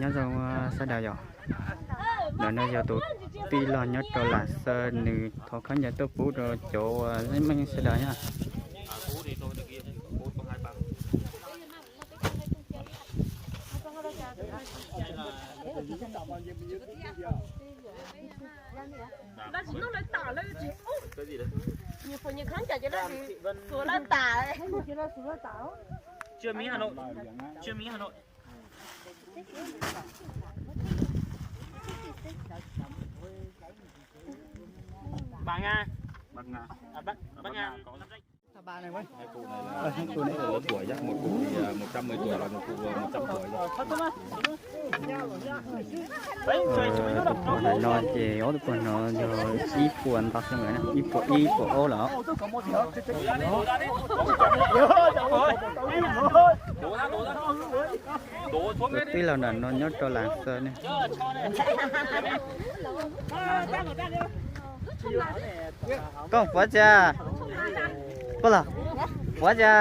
Nyob zoo sawv daws yom. Ntawm no yog tus tij laug nyob rau Lam Xaws, nws thov khaub ncaws tuaj pub rau cov uas meej sawv daws na. Tus pog no ces ob tug pog no yog ib puas ntau xwb na, ib puas ib, ib puas ob lawm. Tus tij laug ntawm no nyob rau Lam Xaws ne. Koj puav tsi? Koj los puav tsi?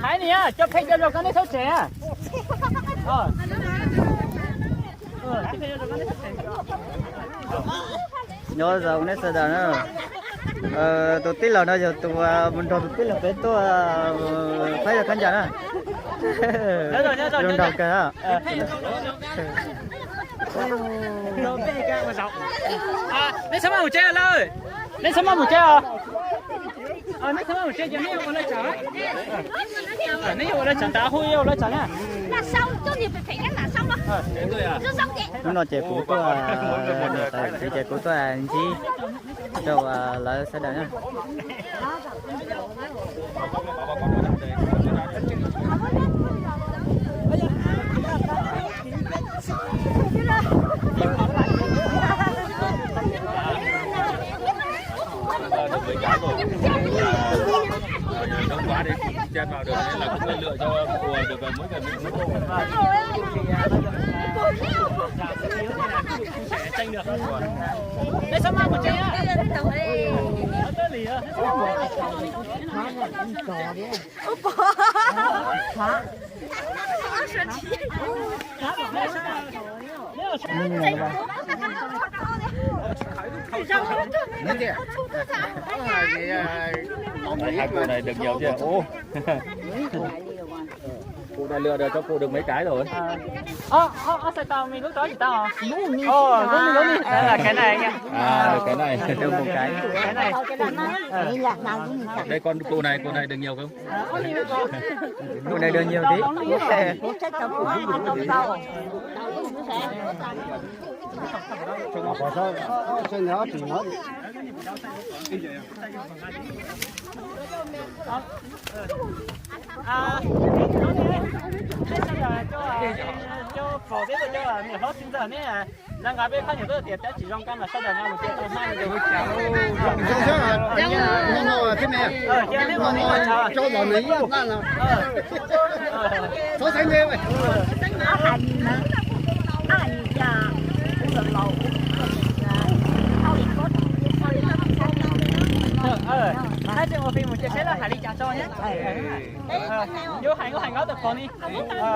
Hais niam, cov phem cov zoo koj neb txhob tseg. Nyob zoo neb sawv daws na. Tus tij laug no yog tus mus nrog tus tij laug peb tuaj faib yog khaub ncaws na. Zoo nraug kawg. Neb txhob maj mus tsev lawm. Neb txhob maj mus tsev os. Neb txhob maj mus tsev ces neb yuav ua lawv tsam. Neb yuav ua lawv tsam ntawd hu yuav ua lawv tsam na. Hnub no ces kuv tuaj, niam tais ces kuv tuaj ntsib rau lawv sawv daws na. Được mấy cái rồi. Ờ, nhớ đông quá thì cũng chen vào được, nên là cũng lựa cho phù hợp được với mỗi người, mình cũng không Hai cô này được nhiều chưa? Ồ. Cô này lựa được cho cô được mấy cái rồi. Ơ, ơ, ơ, sao tao mình lúc đó chỉ tao à? Ồ, đúng, đúng đi. Ờ, là cái này nha. À, cái này. Được một cái. Cái này. Ờ. Đây con cô này, cô này được nhiều không? Cô này được nhiều tí. À, cov phom thiab cov niam hlob txiv ntxawm neb, lawv nqa peb phab nyuam twb tias tab tsis zoo kab mas sawv daws nqa mus cia tau hmab. Ces ua pem mus ces seb lawv hais li cas tso thiab. Yuav hais kuj hais nkauj tawm pom ni.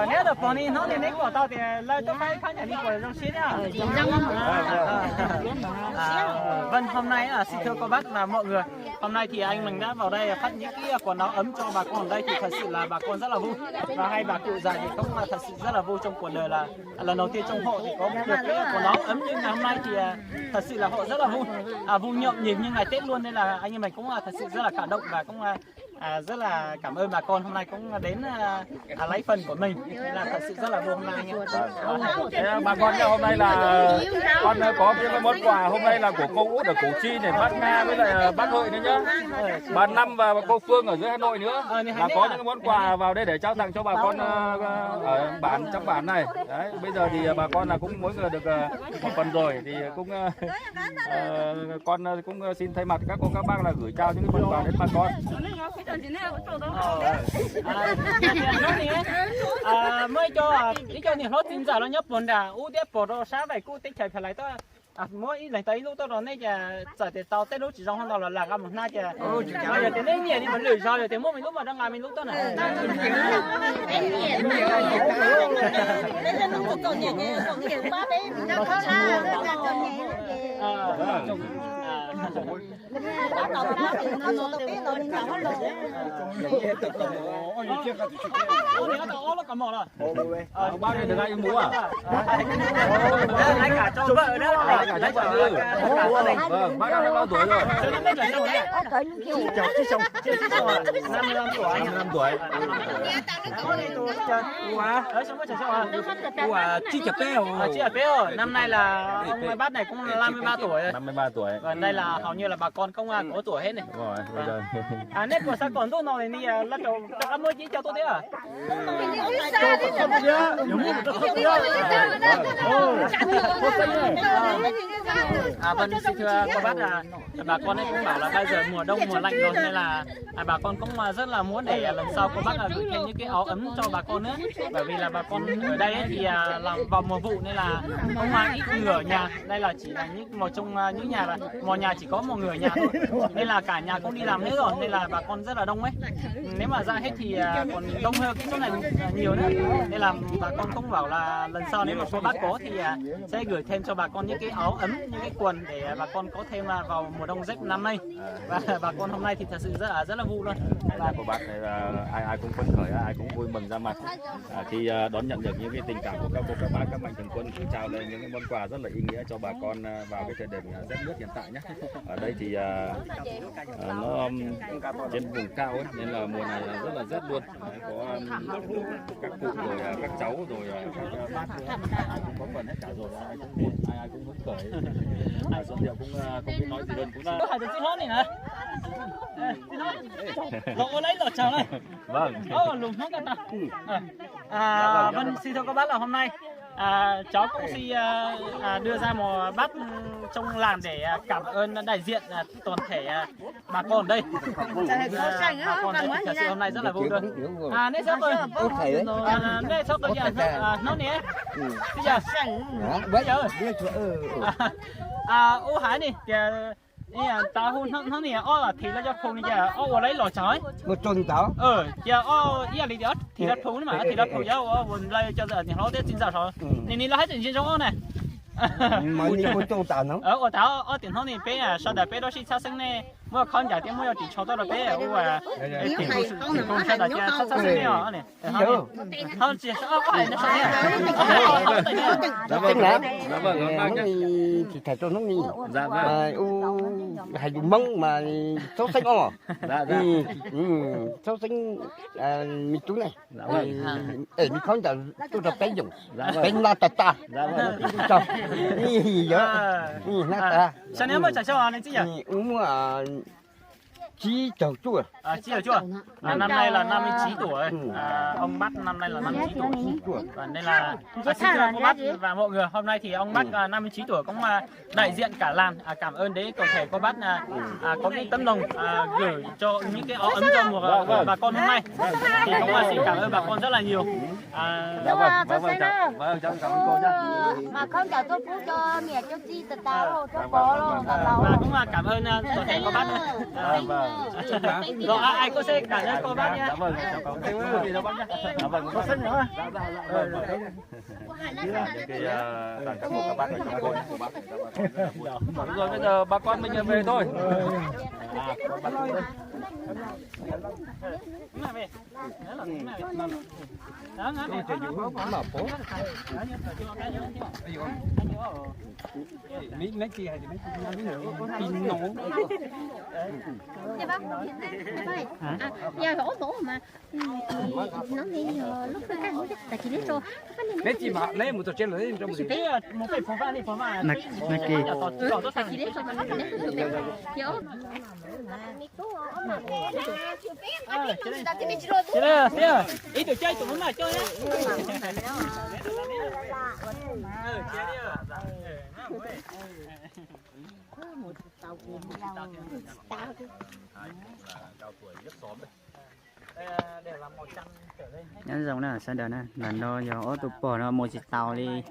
Neb tawm pom ni hnub no neb kuj pom tau tias lawv tuaj faib khab ncaim li puas zoo siab thiab. Vâng, hôm nay xin thưa cô bác và mọi người, hôm nay thì anh mình đã vào đây phát những cái quần áo ấm cho bà con đây thì thật sự là bà con rất là vui. Và hai bà cụ già thì cũng là thật sự rất là vui trong cuộc đời là lần đầu tiên trong họ thì có được cái quần áo ấm như ngày hôm nay thì à, thật sự là họ rất là vui. À, vui nhộn nhịp như ngày Tết luôn nên là anh em mình cũng là thật sự rất là cảm động và cũng à, à, rất là cảm ơn bà con hôm nay cũng đến à, à, lấy phần của mình. Nên là thật sự rất là vui hôm nay anh em. Thế bà con nhá, hôm nay là con ờ, có những cái món quà hôm nay là của cô Út ở Củ Chi này, bác Nga với lại ờ, bác Hợi nữa nhá. Bà Năm và cô Phương ở dưới Hà Nội nữa là có những cái món quà vào đây để trao tặng cho bà con ờ, ở bản trong bản này. Đấy, bây giờ thì ờ, bà con là cũng mỗi người được ờ, một phần rồi thì cũng ờ, ờ, con ờ, cũng ờ, xin thay mặt các cô các bác là gửi trao những cái phần quà đến bà con. Muaj ib co niam hlob txiv ntxawm los nyob puag nram ub thiab puag rau sab Vais Kub teb chaws Pha Lais tuaj, muab ib leeg tau ib lub tuaj rau nej, ces txawm tias tau tej lub tsis zoo hov ntau los lam nqa mus hnab ces, yog tias nej nyiam li mas lwm zaus yog tias muaj me lub mas rov nqa me lub tuaj na. Ua, nws tau ob lub kaus mom los. Bác đây được ai mua à? Ai cả cho vợ đó. Ai cả cho vợ. Vâng, bác năm bao tuổi rồi? Năm mươi lăm tuổi. Năm mươi lăm tuổi. Ua, ua, chín chục peb rồi. Chín chục peb rồi. Năm nay là ông bác này cũng năm mươi ba tuổi rồi. Năm mươi ba tuổi. Và đây là hầu như là bà con công an có tuổi hết này. Đúng rồi, bây giờ. À, neb puas xav kom ntuj no li ni, laj rau rov qab muab ib co tuaj thiab. À, vâng, xin thưa cô bác, à, bà con ấy cũng bảo là bây giờ mùa đông mùa lạnh rồi nên là à, bà con cũng à, rất là muốn để à, lần sau cô bác à, gửi thêm những cái áo ấm cho bà con nữa. Bởi vì là bà con ở đây ấy, thì à, làm vào mùa vụ nên là không à, ít người ở nhà. Đây là chỉ là những một trong à, những nhà là một nhà chỉ có một người ở nhà thôi. Nên là cả nhà cũng đi làm hết rồi nên là bà con rất là đông ấy. Nếu mà ra hết thì à, còn đông hơn cái số này à, nhiều nữa. Nên là bà con cũng bảo là lần sau nếu mà cô bác có thì à, sẽ gửi thêm cho bà con những cái áo ấm, những cái quần để à, bà con có thêm à, vào mùa đông rét năm nay. Và bà con hôm nay thì thật sự rất là rất là vui luôn. Là cô bác này là ai ai cũng phấn khởi, ai cũng vui mừng ra mặt. À, khi à, đón nhận được những cái tình cảm của các cô, các bác, các mạnh thường quân gửi trao lên những cái món quà rất là ý nghĩa cho bà con à, vào cái thời điểm à, rét mướt hiện tại nhé. Ở đây thì à, à, nó um, trên vùng cao ấy, nên là mùa này là rất là rét luôn. Đấy, có um, các cụ rồi à, các cháu rồi à, các à, bác nữa, ai ai cũng có phần hết cả rồi, ai ai cũng vui, ai ai cũng phấn khởi. À, Xuân Diệu cũng à, không biết nói gì hơn, cũng Hais tias txij hlob ne na. Los ua laj ib los tsaug na. Vâng. Ua lus Hmoob ko tau. À, vâng, xin thưa các bác là hôm nay à, cháu cũng xin à, à, đưa ra một bát ừ, trong làng để à, cảm ơn đại diện à, toàn thể à, bà con ở đây. À, bà con ở đây thì thật sự hôm nay rất là vui luôn. À, neb txhob qw, à, neb txhob qw, à, hnub ne. Bây giờ, bây giờ, à, ua hais ne, tias tau hu hnub ne ob thim los cov phoo ne, ces ob ua laj ib los tsaug. Ces ob ib yam li tias ob thim los phoo ne mas ob thim los phoo yog ua nplawg cov niam hlob thiab txiv ntxawm saud. Nim no lawv hais tias ntsia zoo ob na. Ua tas ob tiam hnub ne peb sawv daws peb rov sib txhab xeeb, nej muab khaub ncaws thiab muab yog ris tsho tuaj rau peb ua, sawv daws cia txhab xeeb ne os. Tsis tham rau hnub ne, hais lus Hmoob mas txhob xeeb os, txhob xeeb me tub ne, es me khaub ncaws tuaj rau peb yoom, peb hnab tas tas, hnab tas, muaj tsib caug cuaj. À, Năm nay là năm mươi chín tuổi. À, ông Bác năm nay là năm mươi chín tuổi. Và đây là à, xin thưa cô bác và mọi người, hôm nay thì ông Bác à, năm mươi chín tuổi cũng à, đại diện cả làng à, cảm ơn đến toàn thể cô bác à, à, có những tấm lòng à, gửi cho những cái áo ấm cho một à, bà con hôm nay. Thì cũng à, xin cảm ơn bà con rất là nhiều. À, Dạ vâng, vâng, vâng, chào, vâng, cháu cảm ơn cô nhé. Mà không chào tôi phú cho mẹ cho chi tật tà rồi, cho bố rồi, cả lầu. Và cũng à, cảm ơn à, toàn thể cô bác. À, Rồi, ai, ai, cô sẽ cảm ơn cô bác nhé. Dạ vâng, chào cậu. Cô xin nữa. Dạ vâng, vâng. Những cái, ờ, tặng các cô các bác ở trong thôn. Rồi, bây giờ bà con mình về thôi. Neb tsis mam neb mus txog tsev lawm neb rau mus. Ib tug coj ib tug maj coj. Nyob zoo na sawv daws na, ntawm no yog ob tug pog no mus tsis taus li,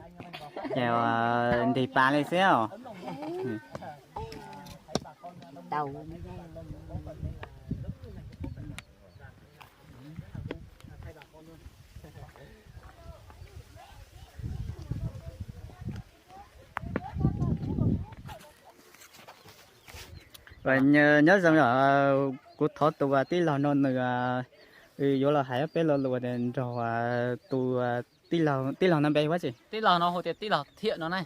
ces ntig pas li xwb os. Nyob zoo yom, kuv thov tus tij laug no nws yuav los hais peb lo lus nrog tus tij laug no npe hu ua tsi? Tij laug no hu tias tij laug Thiam no na.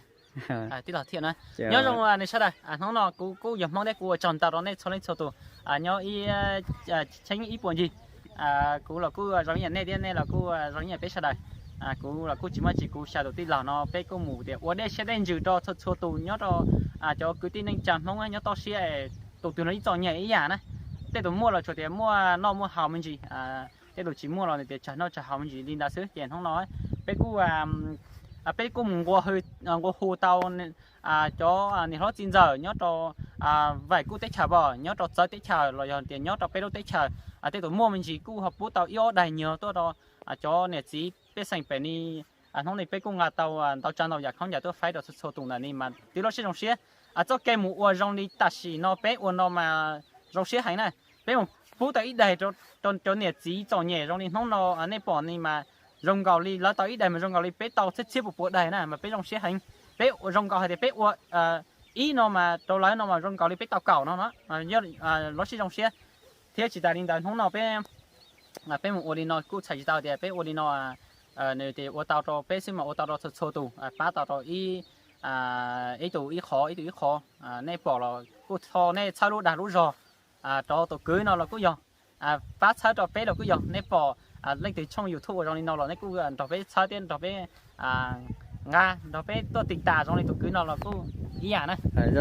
Tij laug Thiam na. Nyob zoo nej sawv daws, hnub no kuv kuj yog Hmoob thiab kuv ua tsaug ntau rau nej txhua leej txhua tus. Nyob ib cheeb ib puas ncig, kuv los kuj zoo ib yam nej thiab nej los kuj zoo ib yam peb sawv daws. Kuv los kuj tsis muaj tsi, kuv xav tus tij laug no peb kuj mus tias ua dej siab dej ntsws rau txhua txhua tus nyob rau cov kwv tij neej tsa Hmoob nyob toj siab, tus twg los ib txom nyem ib yam na. Tej tus muaj los tsuas tias muaj noj muaj haus me ntsis, tej tus tsis muaj los tias tsawg noj tsawg haus me ntsis li ntawd xwb. Ces hnub no peb kuj, peb kuj mus nqua hu tau cov niam hlob txiv ntxawm nyob rau Vaim Kuj teb chaws, nyob rau Txawv teb chaws los yog tias nyob rau peb lub teb chaws, tej tus muaj me ntsis kuj ho pub tau ib ob daig nyuag tuaj rau cov niam txiv pej xeem pem ni. Hnub no peb kuj nqa tau ntau tsav ntau yam khaub ncaws tuaj faib rau txhua txhua tus ntawm ni mas twb loj siab zoo siab. Txoj kev mus ua zoo li tam sim no peb ua no mas zoo siab heev na. Peb mus pub tau ib daig rau cov niam txiv txom nyem zoo li hnub no nej pom ni mas zoo nkaus li lawv tau ib daig mas zoo nkaus li peb tau txhiab txhiab puas puas daig na mas peb zoo siab heev. Peb zoo nkaus hais tias peb ua ib no mas rau lawv no mas zoo nkaus li peb tau kaum no no, loj siab zoo siab. Thiab tsis tas li ntawd hnub no peb, peb mus ua li no kuj txhais tsis tau tias peb ua li no nws tias ua tau rau peb xwb mas ua tau rau txhua txhua tus, pab tau rau ib, ib tus ib qho ib tus ib qho. Nej pom los kuj tho nej txhawb lub dag lub zog rau tus kwv no los kuj yog, pab txhawb rau peb los kuj yog. Nej pom leej twg tshooj YouTube ua zoo li no los nej kuj nrog peb txhawb thiab nrog peb nqa, nrog peb tuaj tiv tas zoo li tus kwv no los kuj ib yam na.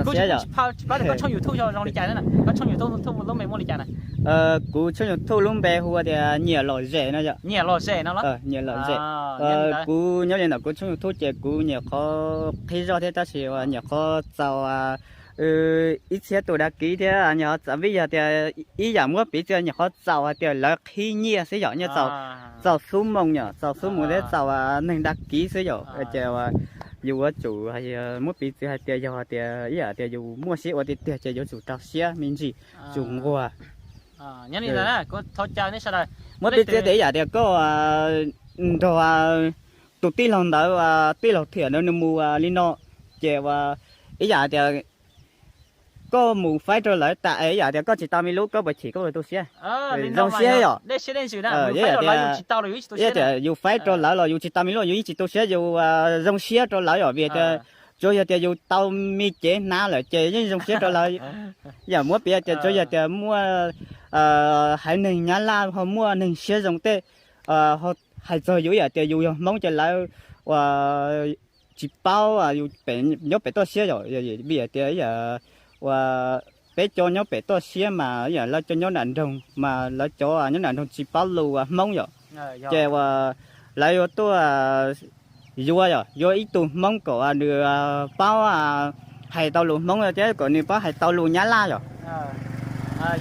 Kuv tsis paub tias koj tshooj YouTube zoo li cas na, koj tshooj YouTube lub npe muaj li cas na? Kuv tshooj YouTube lub npe hu ua tias Nyiam Lom Zem no yom. Nyiam Lom Zem no los? Nyiam Lom Zem. Kuv nyob li ntawm kuv tshooj YouTube ces kuv nyuam qhuav qhib zoj thiab tab sis uas nyuam qhuav txaus ib txhiab tus dag kiv thiab nyuam qhuav txaus vij yog tias ib yam muab piv txwv nyuam qhuav txaus hais tias lawv qhib nyiaj xwb yom, nyiaj txaus, txaus xub moos yom, txaus xub moos thiab txaus neeg dag kiv xwb yom. Ces yus yuav tsum muab piv txwv hais tias yog tias ib yam tias yus muaj siab ua tiag tiag ces yuav tsum rau siab me ntsis, tsum nquag. Muab piv txwv tias ib yam tias koj nrog tus tij laug ntawd, tij laug Thiam ntawd nws mus li no, ces ib yam tias koj mus faib rau lawv tas es ib yam tias koj tsis tau me lub koj puas chim koj puas tu siab? Zoo siab yom. Ib yam tias yus faib rau lawv los yus tsis tau me lub yus yeej tsis tu siab, yus zoo siab rau lawv yom, vim tias tsuas yog tias yus tau me cev hnav lawm ces yeej zoo siab rau lawv. Yam muab piv tias tsuas yog tias muaj haiv neeg Nyab Laj ho muaj neeg siab zoo tej hais txog yus ib yam tias yus yog Hmoob ces lawv uas tsis paub yus pem, nyob pem toj siab yom, vim tias ib yam uas peb cov nyob pem toj siab mas ib yam lawv cov nyob nram nroog mas lawv cov nyob nram nroog tsis paub lus Hmoob yom, ces uas lawv yuav tuaj yuav yom, yuav ib tug Hmoob kom nws paub hais tau lus Hmoob thiab kom nws paub hais tau lus Nyab Laj yom.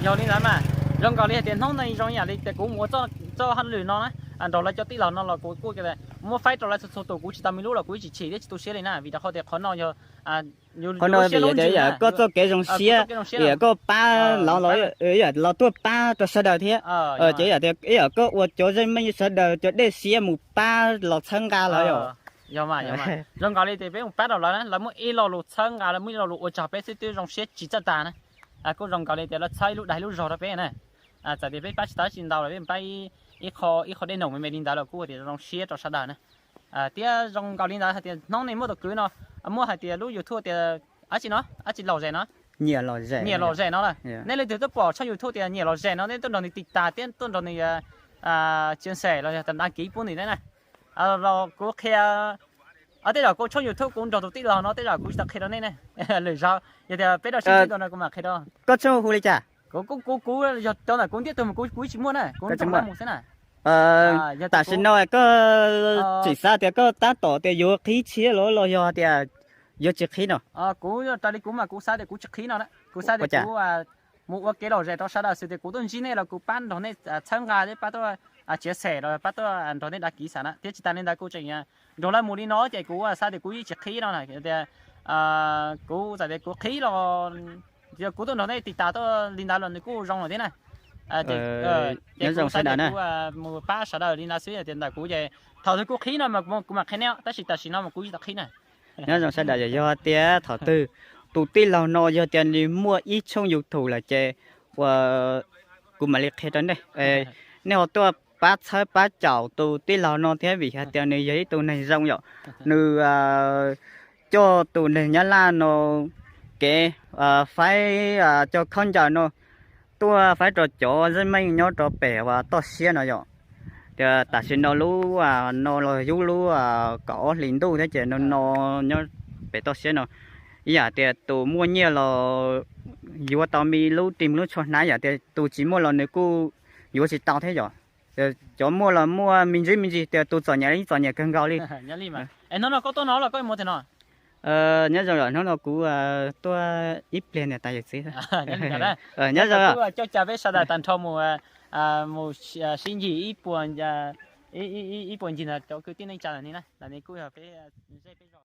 Yog li ntawd mas zoo nkaus li hais tias hnub no zoo yam li tias kuv mus ua txoj hauj lwm no na, nrog lawv cov tij laug no los kuv kuj muab faib rau lawv txhua txhua tus, kuv tsis tau me lub los kuv tsis chim thiab tsis tu siab li na, vim rau qhov tias qhov no yog qhov no vim tias yog koj txoj kev zoo siab, yog koj pab los los, yog los tuaj pab rau sawv daws thiab. Ces yog tias yog koj ua cov zeej meej sawv daws cov dej siab mus pab los txhawb nqa lawv yom. Yog mas, yog mas, zoo nkaus li tias peb mus pab rau lawv na, lawv muaj ib lo lus txhawb nqa, lawv muaj ib lo lus ua tsaug peb xwb twb zoo siab tsis txawj tas na. Kuj zoo nkaus li tias lawv txhawb ib lub dag ib lub zog rau peb na. Txawm tias peb pab tsis tau tsis ntau los peb pab ib qho, ib qho dej num me me li ntawd los kuj tias zoo siab rau sawv daws na. Thiab zoo nkaus li ntawd hais tias hnub nej muaj tus kwv no, muaj hais tias lub YouTube tias dab tsi no, dab tsi Los Zes no, Nyiam Los Zes no lawm. Nej leej twg twb pom tshooj YouTube tias Nyiam Los Zes no nej tuaj nrog nws tiv tas thiab tuaj nrog nws chia sẻ los yog tas đăng ký pub nws thiab na. Los kuv qhia, tej zaum kuv tshooj YouTube kuv nrog tus tij laug no tej zaum kuv tsis tau qhia rau nej ne. Lwm zaus yog tias peb rau sib ntsib dua no kuv mam qhia rau. Koj tshooj hu li cas? Kuv, kuv, kuv yog cov ntawm kuv ntiaj tug mas kuv, kuv ib tsis muaj na, kuv nrog lawv mus xwb na. Tam sim no koj tseem xav tias koj tab tom tias yuav qhib tshiab los los yog tias yuav tsis qhib no? Kuv raws li kuv mas kuv xav tias kuv tsis qhib no, kuv xav tias kuv mus ua kev lom zem rau sawv daws xwb tias kuv tuaj ntsib nej los kuv pab nrog nej txhawb nqa thiab pab tuaj chia sẻ los pab tuaj nrog nej đăng ký xwb na, thiab tsis tas li ntawd kuv tseem nrog lawv mus li no ces kuv xav tias kuv yeej tsis qhib no na, tias kuv txawm tias kuv qhib los yog kuv tuaj nrog nej tiv tas tuaj li ntawd los nws kuj zoo lawm thiab na. Ces kuv xav tias kuv mus pab sawv daws li ntawd xwb, yog tias ntawm kuv ces thaum twg kuv qhib no mas kuv mam qhia nej, tab sis tam sim no mas kuv tsis tau qhib na. Nyob zoo sawv daws, yog tias thaum twg tus tij laug no yog tias nws muaj ib tshooj YouTube lawm ces ua kuv mam li qhia rau nej, nej ho tuaj pab txhawb pab caum tus tij laug no thiab vim hais tias nws yog ib tug neeg zoo yom. Nws coj tus neeg Nyab Laj no kev faib cov khaub ncaws no tuaj faib rau cov zeej meej nyob rau pem uas toj siab no yom. Tias tam sim no lub no los yog lub kaum ob hlis ntuj thiab ces no no nyob pem toj siab no ib yam tias tus muaj nyiaj los yuav tau me lub ris me lub tsho hnab, yam tias tus tsis muaj los nws kuj yuav tsis tau thiab yom. Cov muaj los muaj me ntsis me ntsis, tias tus txom nyem los yeej txom nyem kawg nkaus li. Hnub no koj tuaj no los koj mus tiag no? Nyob zoo, hnub no kuv tuaj ib pliag niam tais yawm txiv. Nyob zoo, coj caw peb sawv daws tag nrho mus, mus sib ncig ib puas, ib puas ncig ntawm cov kwv tij neej tsa ntawm ni na, ntawm ni kuj yog peb zej peb zos.